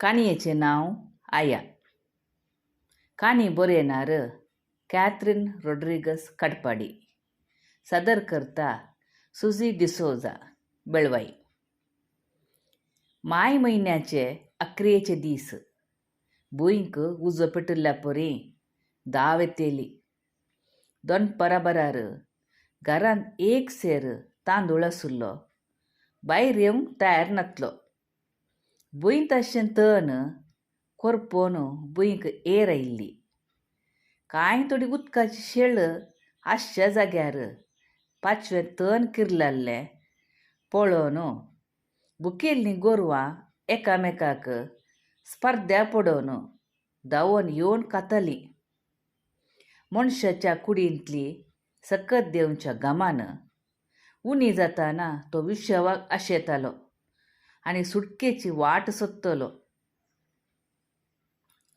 काणयेचें नांव आया. काणी बरयणार कॅथरीन रोड्रिगस काटपाडी. सादर करता सुझी डिसोजा, बेळवाई. माय म्हयन्याचे अक्रेचे दीस. भुंयक उजो पेटिल्ल्या परी दाव येतेली. दनपरा बरार घरांत एक सेर तांदूळ आशिल्लो, भायर येवंक तयार नासलो. भूंय तशें तण करपोवन भुंयक एर आयिल्ली. कांय थोडी उदकाची शेळ आसच्या जाग्यार पाचवें तण किर्लाल्लें पळोवन भुकेल्लीं गोरवां एकामेकाक स्पर्ध्या पडोवन धांवन येवन खातालीं. मनशाच्या कुडींतली सकत देंवच्या घामान उणी जाताना तो विशवाक आशेतालो आनी सुटकेची वाट सोदतलो.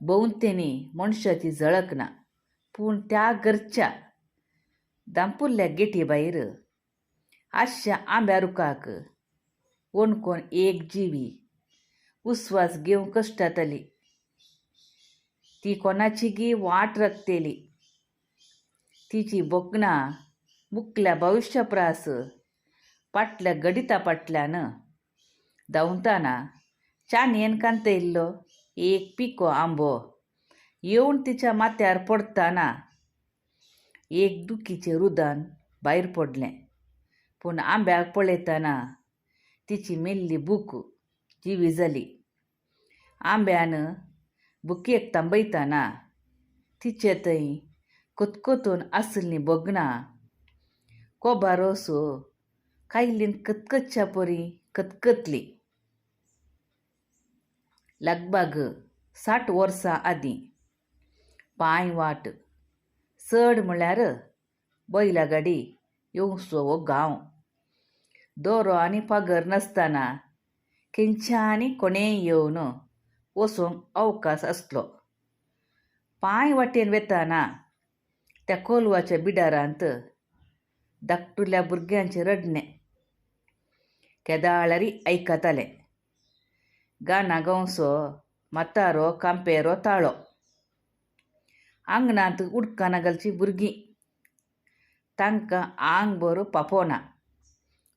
भोंवतणी मनशाची झळक ना, पूण त्या घरच्या धांपुल्ल्या गेटी भायर आसच्या आंब्या रुखाक कोण एक जिवी उस्वास घेवंक कश्टाताली. ती कोणाची गी वाट रखतेली. तिची भोगणां मुखल्या भविश्या प्रास फाटल्या गडिता फाटल्यान धांवतना चानयेन कांतयल्लो एक पिको आंबो येवन तिच्या माथ्यार पडटाना एक दुखीचें रुदन भायर पडलें. पूण आंब्याक पळयतना तिची मेल्ली भूक जिवी जाली. आंब्यान भुकेक थांबयतना तिचे थंय कतकतून आशिल्लीं भोगणां कोबारोसो कायलीन कतकतच्या परी कतकतली. लगभग 60 वर्सां आदीं पांय वाट, चड म्हळ्यार बैला गाडी येवचो हो गांव. दोरो आनी पगर नासतना खंयच्यानी कोणेय येवन वचूंक अवकाश आसलो. पांय वाटेन वेताना त्या कोलवाच्या बिडारांत धाकटुल्या भुरग्यांचें रडणें केदाळारी आयकतालें. गाना गांवचो म्हातारो कांपेरो ताळो. आंगणांत उडकाना घालचीं भुरगीं, तांकां आंग बरो पापोना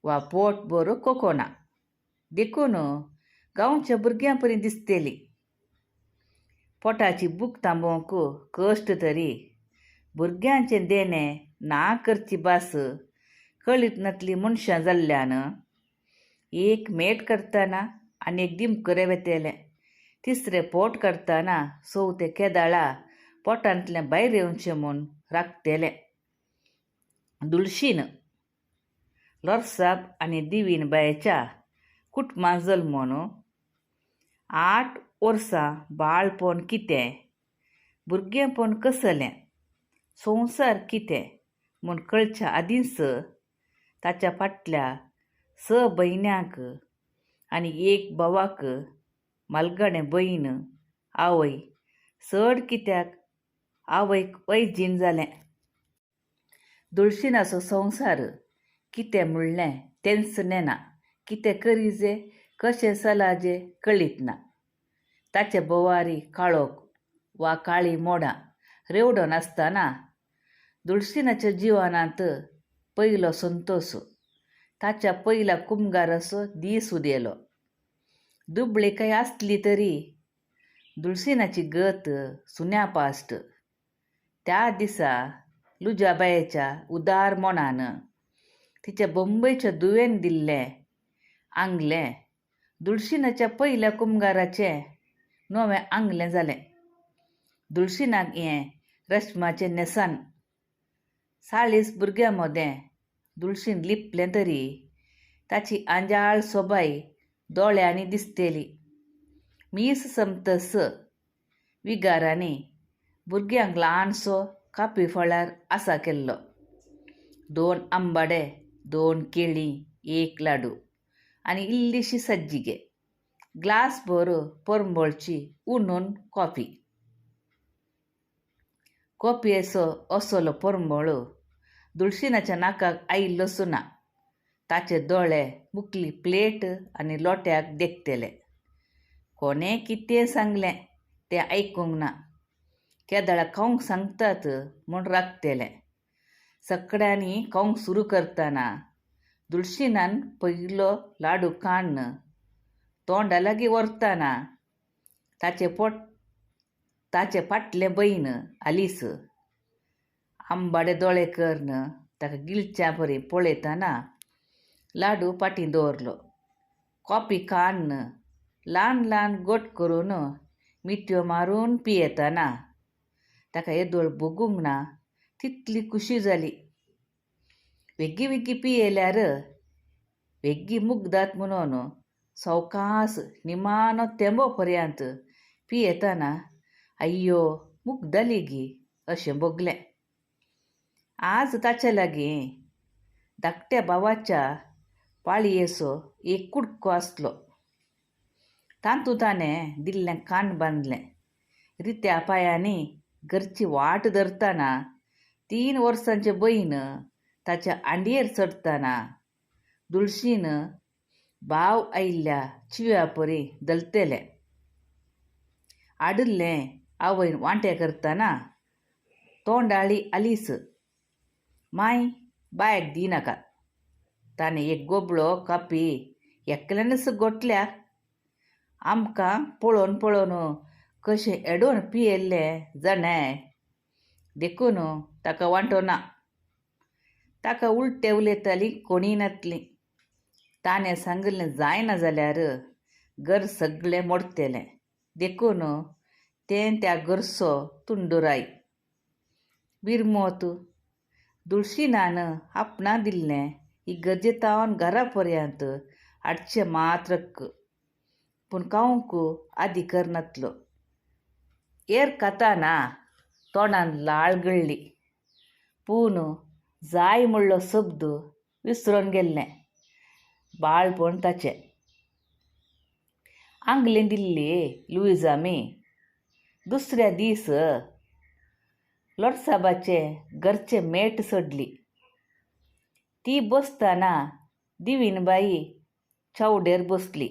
वा पोट बरो कोकोना, देखून गांवच्या भुरग्यां परी दिसतली. पोटाची भूक थांबोवंक कश्ट तरी भुरग्यांचें देणें ना करची भास कळीत नासली मनशां जाल्ल्यान एक मेट करतना आनी एक दिमकरे वेतेलें, तिसरें पोट करतना चवथें केदाळा पोटांतलें भायर येवचें म्हूण राखतेलें. दुलशीन लोरसाब आनी दिवीन बायेच्या कुटुंबांत जल्मून 8 वर्सां बाळपण कितें, भुरगेंपण कसलें, संवसार कितें म्हूण कळच्या आदींच ताच्या फाटल्या 6 भयण्यांक आनी एक भावाक मालगणे भयण आवय, चड कित्याक आवयक वैजीण जालें. दुलशीनाचो संवसार कितें म्हणलें तेंच नेना, कितें करीजे कशें चलाजे कळीत ना. ताचे भोवारी काळोख वा काळी मोडां रेवडोन आसतना दुलशीनाच्या जिवनांत पयलो संतोस, ताच्या पयल्या कुमगाराचो दीस उदेलो. दुबळी आसली तरी दुलशीनाची गत सुन्या पास्ट. त्या दिसा लुजाबायेच्या उदार मनान तिच्या बंबयच्या दुवेन दिल्लें आंगलें दुलशीनाच्या पयल्या कुमगाराचें नवें आंगलें जालें. दुलशीनाक हें रश्माचें न्हेसन. 40 भुरग्यां मदें दुलशीन लिपलें तरी ताची आंजाळ सोबाय दोळ्यांनी दिसतेली. मीस समतस विगारांनी भुरग्यांक ल्हानसो कापी फळार आसा केल्लो. 2 आंबाडे, 2 केळीं, 1 लाडू आनी इल्लीशी सज्जिगे, ग्लास भर परंबळची उनून कॉफी. कॉफयेचो असलो परंबळ दुलशीनाच्या नाकाक आयिल्लोच ना. ताचे दोळे मुकली प्लेट आनी लोट्याक देखतले. कोणें कितें सांगलें तें आयकूंक ना. केदळा खावंक सांगतात म्हूण राखतलें. सगळ्यांनी खावंक सुरू करतना दुलशीनान पयलो लाडू काडून तोंडा लागीं व्हरतना ताचे फाटलें बयन आलीस आंबाडे दोळे करून ताका गिळच्या परी पळयतना लाडू फाटीं दवरलो. कॉपी काडून ल्हान ल्हान गोट करून मिठयो मारून पियेतना ताका येदोळ भोगूंक ना तितली खुशी जाली. वेगीं वेगीं पियेल्यार वेगीं मुगदात म्हणून सवकास निमाणो तेंबो पर्यंत पियेतना अय्यो मुगदली गी अशें भोगलें. आज ताचे लागीं धाकट्या भावाच्या पाळयेचो एक कुडको आसलो. तातूंत ताणें दिल्लें कान बांदलें. रित्या पांयांनी घरची वाट धरतना 3 वर्सांचे बयन ताच्या आंडयेर चडटना दुलशीन भाव आयिल्ल्या चिव्या परी दलतेलें. आडिल्लें आवयन वांटे करतना तोंडाळी आलीस माय बायक दिनाका. ताणें एक गोबळो कापी एकल्यानच गोठल्या. आमकां पळोवन पळोवन कशें एडोवन पियेल्लें जाणाय, देखून ताका वांटो ना. ताका उलटें उलयतालीं कोणीय नासलीं. ताणें सांगिल्लें जायना जाल्यार घर सगळें मोडटलें, देखून तें त्या घरचो तुंडुराय. बिरमोत दुलशीनान आपणा दिल्लें इगर्जेतावन घरा पर्यंत हाडचें मात्रक, पूण खावंक आदी करनातलो. एर खाताना तोंडान लाळ गळ्ळी, पूण जाय म्हणलो शब्द विसरून गेल्लें. बाळपण ताचें. आंगलें दिल्ली लुईजामी दुसऱ्या दीस लोटसाबाचे घरचे मेट सोडली. ती बसतना दिवीनबाई चावडेर बसली.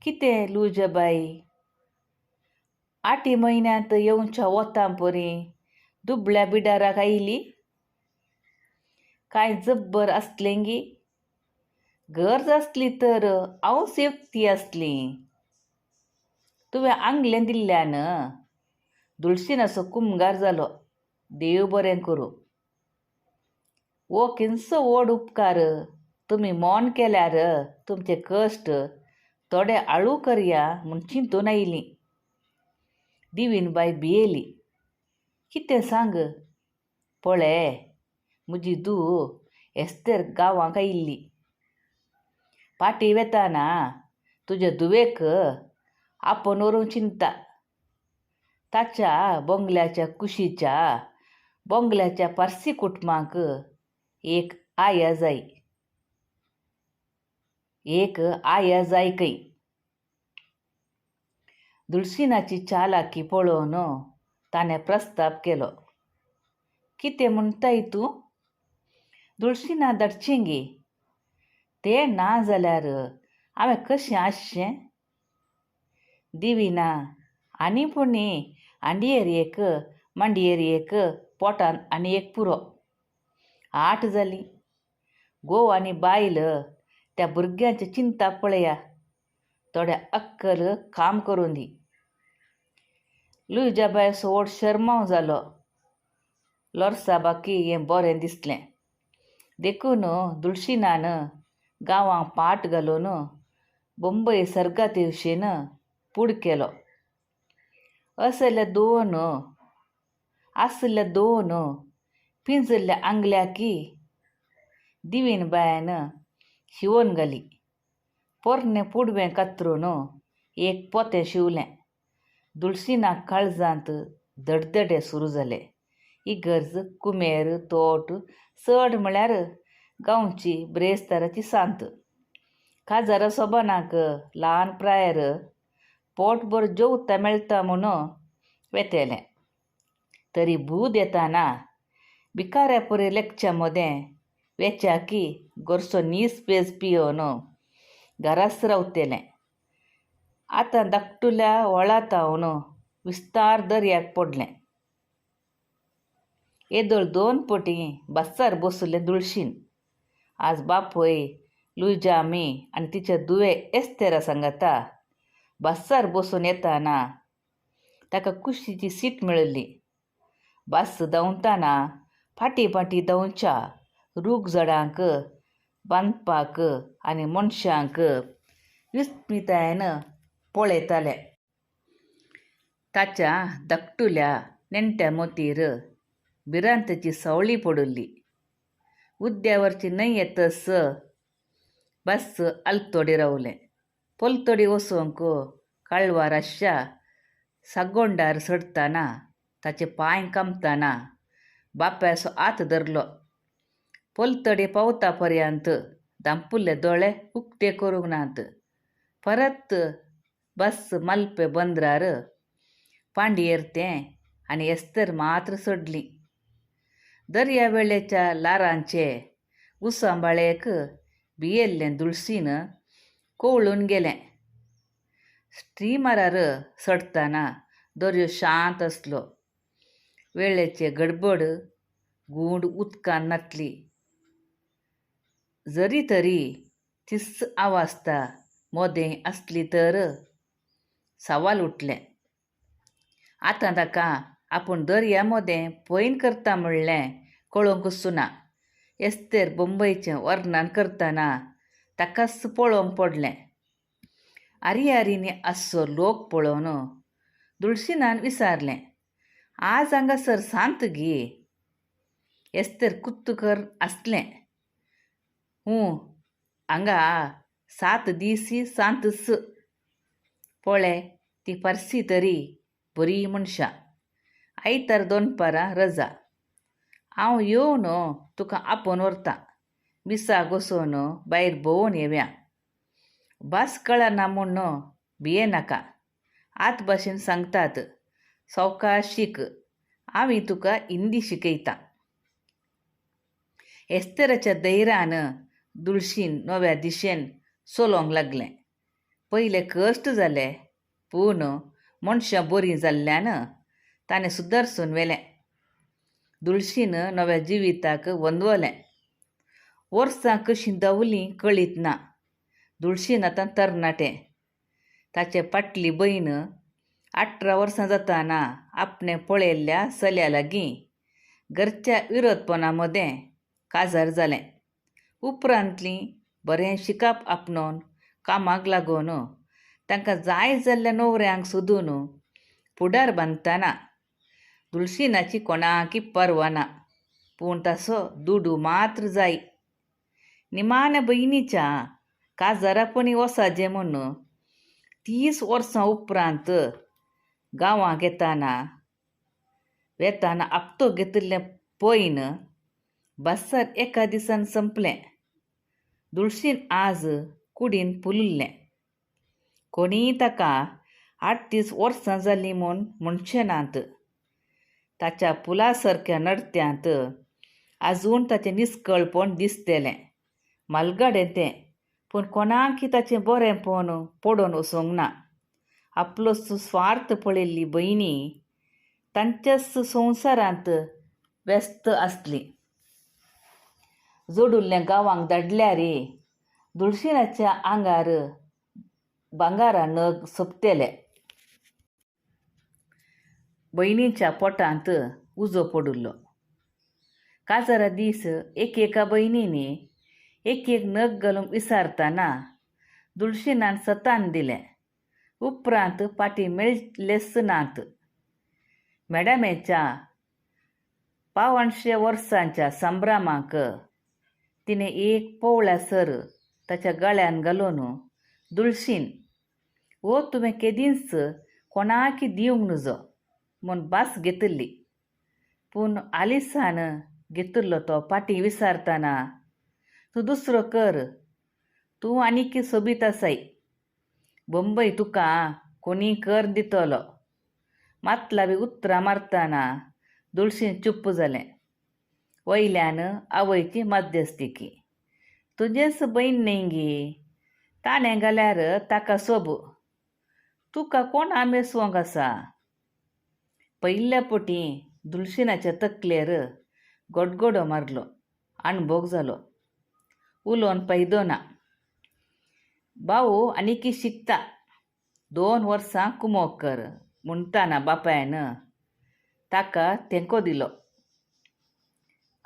कितें लुजाबाई, 8 म्हयन्यांत येवच्या वोतां परी दुबळ्या बिडाराक आयली? कांय जब्बर आसलें गी? गरज आसली तर हांवच एकटी आसली. तुवें आंगलें दिल्ल्यान दुलशीनाचो कुमगार जालो. देव बरें करूं. हो किनसो व्हड उपकार तुमी मौन केल्यार तुमचे कश्ट थोडे आळू करया म्हूण चिंतून आयली. दिवीनबाई भियेली. कितें सांग? पळय, म्हजी धूव एस्तेर गांवांक आयिल्ली. फाटीं वेताना तुजे धुवेक आपोवन व्हरूंक चिंता. ताच्या बोंगल्याच्या कुशीच्या बोंगल्याच्या पारसी कुटुंबाक एक आया जाय, एक आया जाय खंय. दुलशीनाची चालाकी पळोवन ताणें प्रस्ताप केलो. कितें म्हणटाय तूं? दुलशीना धाडचें गे? तें ना जाल्यार हांवें कशें आसचें? दिविना आनी पुणी आंडयेर एक, मांडयेर एक, पोटान आनी एक पुरो. 8 जालीं. घोव आनी बायल त्या भुरग्यांची चिंता पळया. थोडें अक्कल काम करूं दी. लुईजाबायचो व्हड शर्मांव जालो. लोरसाबाकी हें बरें दिसलें. देखून दुलशीनान गांवांक पाट घालून बंबय सर्गाते वशेन पूड केलो. आशिल्ल्या दोन पिंजल्ल्या आंगल्याकी दिवीन बायान शिंवोन घाली. पोरणें पुडवें कातरून एक पोतें शिंवलें. दुलशीनाक काळजांत धडधडे सुरू जाले. इगर्ज, कुमेर, तोट चड म्हळ्यार गांवची ब्रेस्ताराची सांत. काजारा सोबानाक ल्हान प्रायर पोटभर जेवता मेळटा म्हणून वेतेलें. तरी बूद येताना भिकाऱ्या परी लेखच्या मदें वेच्याकी गोरसो नीस पेज पियोवन घराच रावतेलें. आतां धाकटुल्या व्हळांतावन विस्तार दर्याक पडलें. येदोळ दोन पटी बस्सार बशिल्लें दुळशीन आज बापूय लुईजामी आनी तिचे दुवे एस्तेरा सांगाता बस्सार बसून येताना ताका कुशीची सीट मेळिल्ली. बस धांवतना फाटीं फाटीं धांवच्या रूख झाडांक बांदपाक आनी मनशांक विस्मितायेन पळयताले. ताच्या धाकटुल्या नेणट्या मोतीर भिरांतेची सावळी पडिल्ली. उद्यावरची न्हंय येतस बस आलतडी रावलें. पलतडी वचूंक काळवार आशा सागोंडार चडटना ताचे पांय कांपतना बापायचो हात धरलो. पलतडी पावता पर्यंत धांपिल्ले दोळे उक्ते करूंक नात. परत बस मलपे बंदरार पांडयेर तें आनी एस्तर मात्र चडलीं. दर्या वेळेच्या लारांचे उसांबाळेक भियेल्लें दुळशीन कवळून गेलें. स्टिमरार चडटना दर्यो शांत आसलो. वेळेचे गडबड गूंड उदकान नातली. जरी तरी तीच आवाजता मोदें आसली तर सवाल उठलें. आतां ताका आपूण दर्या मोदें पयन करता म्हणलें कळोवंकच ना. एस्तेर बंबयचें वर्णन करतना ताकाच पळोवंक पडलें. आरी आरींनी आसचो लोक पळोवन दुळशीनान विचारलें, आज हांगासर सांत गी? एस्तेर कुत्तूकर आसलें. हूं, हांगा 7 दीस सांतच. पळय ती पारसी तरी बरी मनशां. आयतार दनपारां रजा. हांव येवन तुका आपोवन व्हरतां. मिसाक वचून भायर भोंवून येवया. भास कळना म्हूण भियेनाका. आत भाशेन सांगतात, सवकास शीक, आमी तुका हिंदी शिकयता. एस्तेराच्या धैर्यान दुळशीन नव्या दिशेन चलोवंक लागलें. पयले कश्ट जाले, पूण मनशां बरीं जाल्ल्यान ताणें सुदारसून व्हेलें. दुळशीन नव्या जिविताक वंदवलें. वर्सां कशीं धांवलीं कळीत ना. दुळशीन आतां तरणाटें. ताचे फाटली भयण 18 वर्सां जाताना आपणें पळयल्ल्या चल्या लागीं घरच्या विरोधपणा मदें काजार जालें. उपरांतलीं बरें शिकप आपणोवन कामाक लागून तांकां जाय जाल्ल्या न्हवऱ्यांक सोदून फुडार बांदतना दुळशीनाची कोणाकी पर्वा ना, पूण ताचो दुडू मात्र जाय. निमाण्या भयणीच्या काजारापणी वसाजें म्हूण 30 वर्सां उपरांत गांवांक येताना वेताना आपतो घेतिल्लें पयन बस्सार एका दिसान संपलें. दुळशीन आज कुडीन पुलिल्लें. कोणीय ताका 38 वर्सां जालीं म्हूण म्हणचे नात. ताच्या पुला सारक्या नडत्यांत आजून ताचें निस्कळपण दिसतलें. मालगाडें तें, पूण कोणाकी ताचें बरेंपण पडून वचूंक ना. आपलोच स्वार्थ पळयल्ली भयणी तांच्याच संवसारांत व्यस्त आसली. जोडिल्लें गांवांक धाडल्यार दुळशीनाच्या आंगार भांगरा नग सोंपतले. भयणीच्या पोटांत उजो पडिल्लो. काजारा दीस एकेका भयणींनी एक एक नग घालूंक विचारतना दुळशीनान सतान दिलें. उपरांत फाटीं मेळ्ळेच नात. मॅडमेच्या 75 वर्सांच्या संभ्रमाक तिणें एक पोवळ्या सर ताच्या गळ्यान घालून दुळशीन हो तुवें केदींच कोणाकी दिवंक नजो म्हूण भास घेतिल्ली. पूण आलिसान घेतिल्लो तो फाटीं विचारतना तूं दुसरो कर, तूं आनीक सोबीत आसाय, बंबय तुका कोणीय कर दितलो. मातलाबी उतरां मारतना दुळशीन चुप्प जालें. वयल्यान आवयची मध्यस्तिकी. तुजेंच भयण न्हय गी, ताणें घाल्यार ताका सोब. तुका कोण आमेसवंक आसा? पयल्या पटी दुलसिनाच्या तकलेर गडगडो मारलो, अणभोग जालो. उलोवन फायदो ना. भाऊ आनीकी शिकता, 2 वर्सां कुमोक कर म्हणटाना बापायन ताका तेंको दिलो.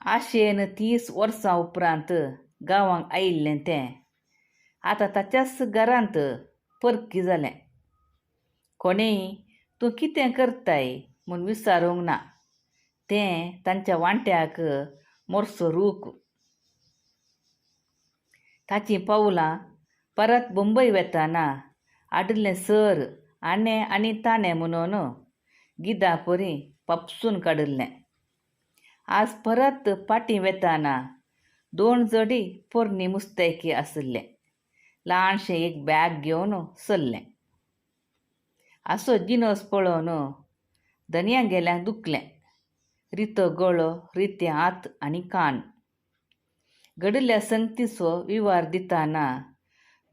आशेन 30 वर्सां उपरांत गांवांक आयिल्लें तें आतां ताच्याच घरांत परकी जालें. कोणेय तूं कितें करताय म्हूण विचारूंक ना. तें तांच्या वांट्याक मोरसो रूख. ताचीं पावलां परत बंबय वेताना आडिल्लें सर आणे आनी ताणें म्हणून गिदा परी पापसून काडिल्लें. आज परत पाटी वेताना 2 जोडी पोरणी मुस्तेकी आशिल्लें. ल्हानशें एक बॅग घेवन सरलें. असो जिनस पळोवन धनयां गेल्यांक दुखलें. रितो गळो, रिते हात आनी कान. घडिल्ल्या संगतीचो विवार दिताना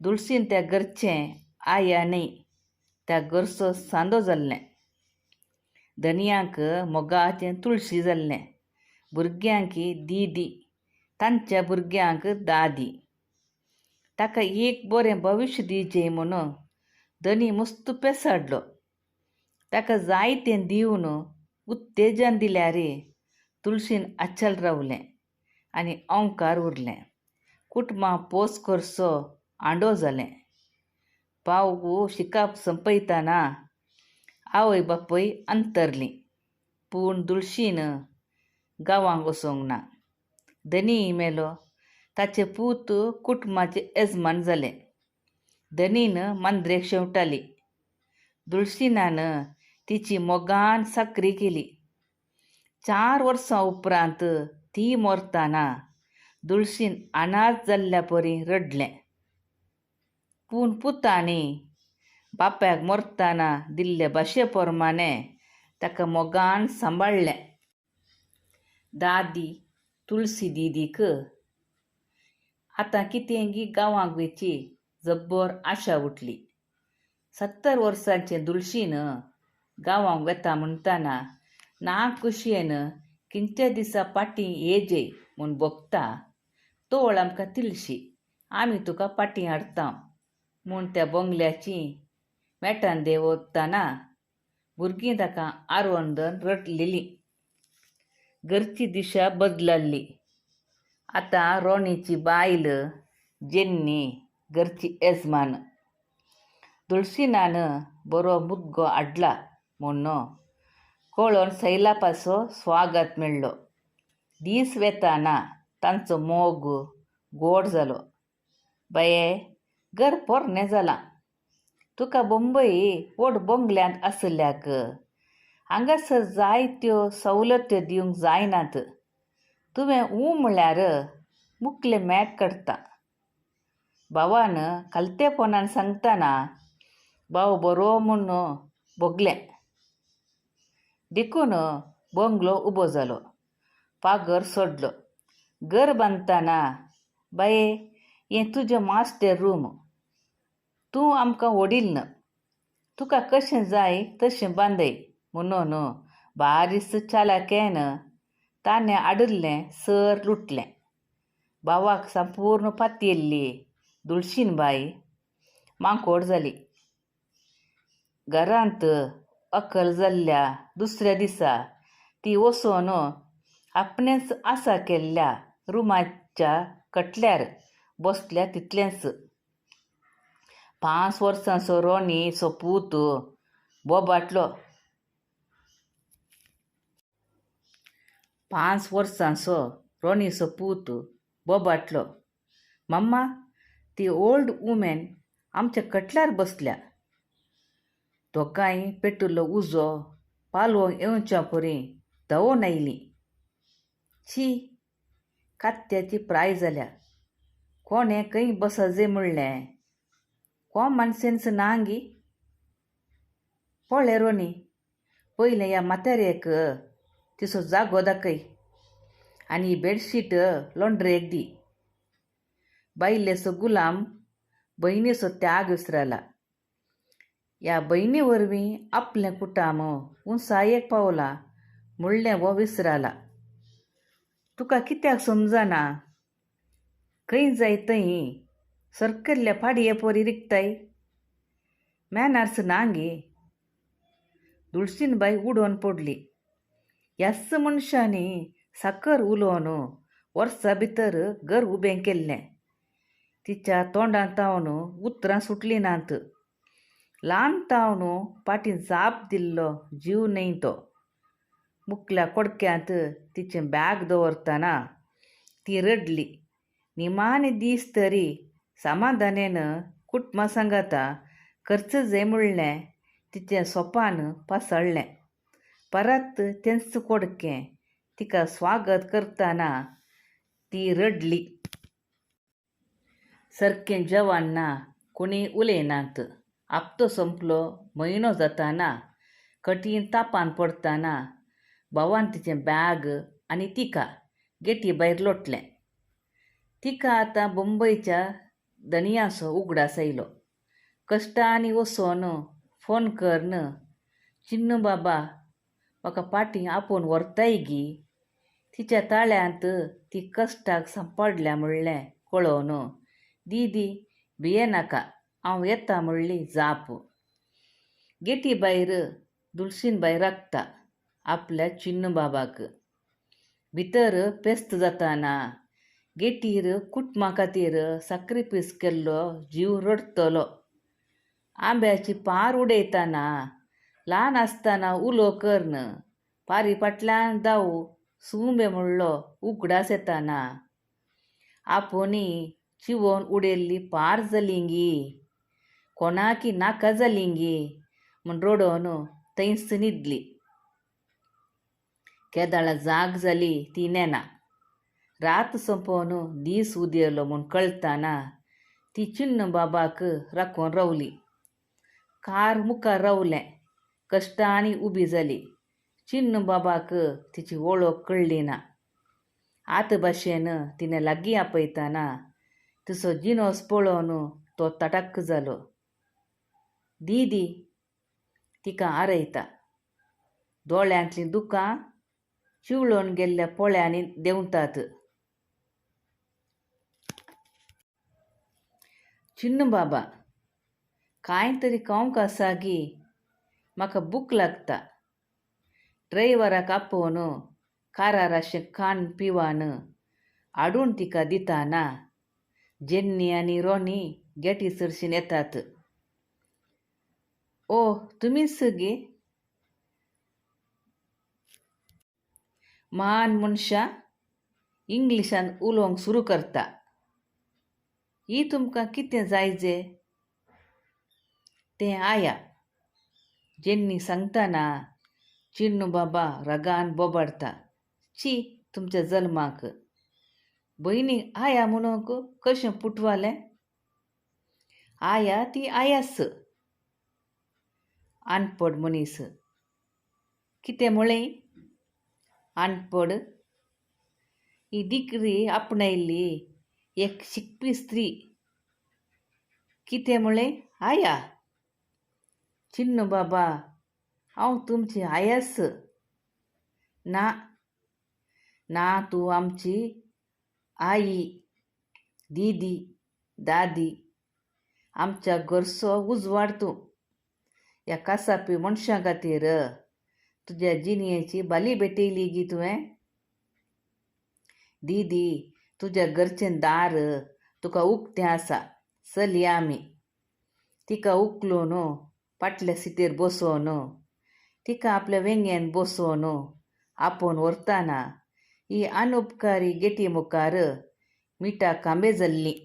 दुलसीन त्या घरचें आया न्हय त्या घरचो सांदो जाल्लें. धनयांक मोगाचें तुळशी जाल्लें. भुरग्यांक दीदी, तांच्या भुरग्यांक दादी. ताका एक बरें भविश्य दिवचें म्हणून धनी मस्त पेसाडलो. ताका जायतें दिवन उत्तेजन दिल्यार तुळशीन आचल रावलें आनी ओंकार उरलें. कुटुंबां पोस करचो आंडो जालें. पाव शिकाप संपयताना आवय बापूय अंतरलीं. पूण दुलशीन गांवांक वचूंक ना. धनी मेलो, ताचे पूत कुटुंबाचे येजमान जाले. धनीन मांद्रेक शेंवटाली. दुलसिनान तिची मोगान साकरी केली. 4 वर्सां उपरांत ती मरताना दुलसीन अनाथ जाल्ल्या परी रडलें. पूण पुतांनी बापायक मरताना दिल्ले भाशे प्रमाणे ताका मोगान सांबाळ्ळें. दादी तुळसी दिदीक आतां कितेंगी गांवांक वेची जब्बर आशा उठली. 70 वर्सांचें दुलसीन गांवांक वेता म्हणटाना ना खुशयेन किंचे दिसा पाटी येजे म्हूण भोगता तोळ आमकां तिलशी, आमी तुका पाटी हाडटा म्हूण त्या बंगल्याची मेटान देंवतना भुरगीं ताका आरवंदन रडलेलीं. घरची दिशा बदलल्ली. आतां रोणीची बायल जेन्नी घरची येजमान. तुळसिनान बरो मुदगो हाडला म्हूण कळोन सैलापाचो स्वागत मेळ्ळो. दीस वेताना तांचो मोग गोड जालो. बाये, घर पोरणें जालां. तुका बंबय व्हड बंगल्यांत आशिल्ल्याक हांगासर जायत्यो सवलत्यो दिवंक जायनात. तुवें ऊं म्हळ्यार मुकलें मॅट काडटा. भावान खालतेपणान सांगतना भाव बरो म्हूण भोगलें. देखून बंगलो उबो जालो. पागर सोडलो. घर बांदतना बाये, हें तुजें मास्टर रूम. तूं आमकां व्हडील न्हय. तुका कशें जाय तशें बांदय म्हणून बारीस चालाक्यान ताणें हाडिल्लें सर लुटलें. भावाक संपूर्ण पातयेल्ली दुलशीन बाय मांकोड जाली. घरांत अकल जाल्ल्या दुसऱ्या दिसा ती वचून आपणेंच आसा केल्ल्या रुमाच्या कटल्यार बसल्या तितलेंच. 5 वर्सांचो रोनीचो पूत बोबाटलो. 5 वर्सांचो रोनीचो पूत बोबाटलो, मम्मा, ती ओल्ड वुमेन आमच्या कटल्यार बसल्या. दोगांय पेटिल्लो उजो पालोवंक येवच्या परी धांवून आयलीं. शी, कात्याची प्राय जाल्या. कोणें खंय बसजे म्हणलें? कॉमन सेन्स ना गी? पळय रोनी, पयलें ह्या म्हातारेक तिचो जागो दाखय आनी बेडशीट लॉन्ड्रेक दी. बायलेचो गुलाम बहिणीचो त्याग विसरला. ह्या भयणी वरवीं आपलें कुटाम उंचायेक पावलां म्हणलें हो विसराला. तुका कित्याक समजना? खंय जाय थंय सरकल्ल्या पाडये पोरी रिगताय. मॅनर्स ना गे. दुलसीनबाय उडोवन पडली. ह्याच मनशांनी साकर उलोवन वर्सा भितर घर उबें केल्लें. तिच्या तोंडांत उतरां सुटलीं नात. ल्हान तावन फाटीं जाप दिल्लो जीव न्हय तो. मुकल्या कोडक्यांत तिचें बॅग दवरतना ती रडली. निमाणे दीस तरी समाधानेन कुटुंबा सांगाता खर्च जाय म्हणलें तिचें सोपान पासळ्ळें. परत तेंच कोडकें तिका स्वागत करतना ती रडली. सारकें जेवण ना, कोणी उलयनात. हप्तो सोंपलो, म्हयनो जाताना कठीण तापान पडटना भावान तिचें बॅग आनी तिका गेटी भायर लोटलें. तिका आतां मुंबयच्या धनयाचो उगडास आयलो. कश्टांनी वचून फोन करून चिन्नू बाबा म्हाका फाटीं आपोवन व्हरताय गी. तिच्या ताळ्यांत ती कश्टाक सांपडल्या म्हणलें कळोवन दीदी भियेनाका हांव येता म्हणली जाप. गेटी भायर दुलसीनबाय राखता आपल्या चिन्नू बाबाक. भितर पेस्त जाताना गेटीर कुटुंबा खातीर साक्रिफीस केल्लो जीव रडटलो. आंब्याची पार उडयतना ल्हान आसतना उलो करून पारी फाटल्यान धांव सुंबे म्हणलो उगडास येताना आपोवणी चिवोवन उडयल्ली पार जाली गी, कोणाकी नाका जाली गी म्हूण रडोवन थंयच न्हिदली. केदाळा जाग जाली ती नेना. रात सोंपोवन दीस उदेलो म्हूण कळटाना ती चिन्नू बाबाक राखून रावली. कार मुखार रावलें. कश्टांनी उबी जाली. चिन्नू बाबाक तिची वळख कळ्ळी ना. आतां भाशेन तिणें लागीं आपयतना तिचो जिनोस पळोवन तो तटाक जालो. दीदी तिका आरयता. दोळ्यांतलीं दुकां चिवळून गेल्ल्या पोळ्यांनी देंवतात. चिन्नू बाबा कांय तरी खावंक आसा गी, म्हाका भूक लागता. ड्रायव्हराक आपोवन कारार अशें खाण पिवान हाडून तिका दिताना जेन्नी आनी रोनी गेटी सरशीन येतात. ओ तुमीच गे? महान मनशां इंग्लिशान उलोवंक सुरू करता. ही तुमकां कितें जाय जे? तें आया. जेन्नी सांगतना चिन्नू बाबा रागान बोबाडटा. शी तुमच्या जल्माक. भयणीक आया म्हणूंक कशें पुटवालें? आया ती आयाच. अनपड मनीस. कितें म्हळें? अनपड. ही डिग्री आपणायल्ली एक शिकपी स्त्री. कितें म्हळें? आया. चिन्नू बाबा हांव तुमची आयाच. ना ना, तूं आमची आई, दीदी, दादी. आमच्या घरचो उजवाड तूं. ह्या कासापी मनशां खातीर तुज्या जिणेची बाली भेटयली गी तुवें. दीदी, तुज्या घरचें दार तुका उक्तें आसा. चल या आमी. तिका उखलून फाटल्या सिटीर बसोवन तिका आपल्या वेंगेन बसोवन आपोवन व्हरतना ही अनुपकारी गेटी मुखार मिठा कांबे जाल्लीं.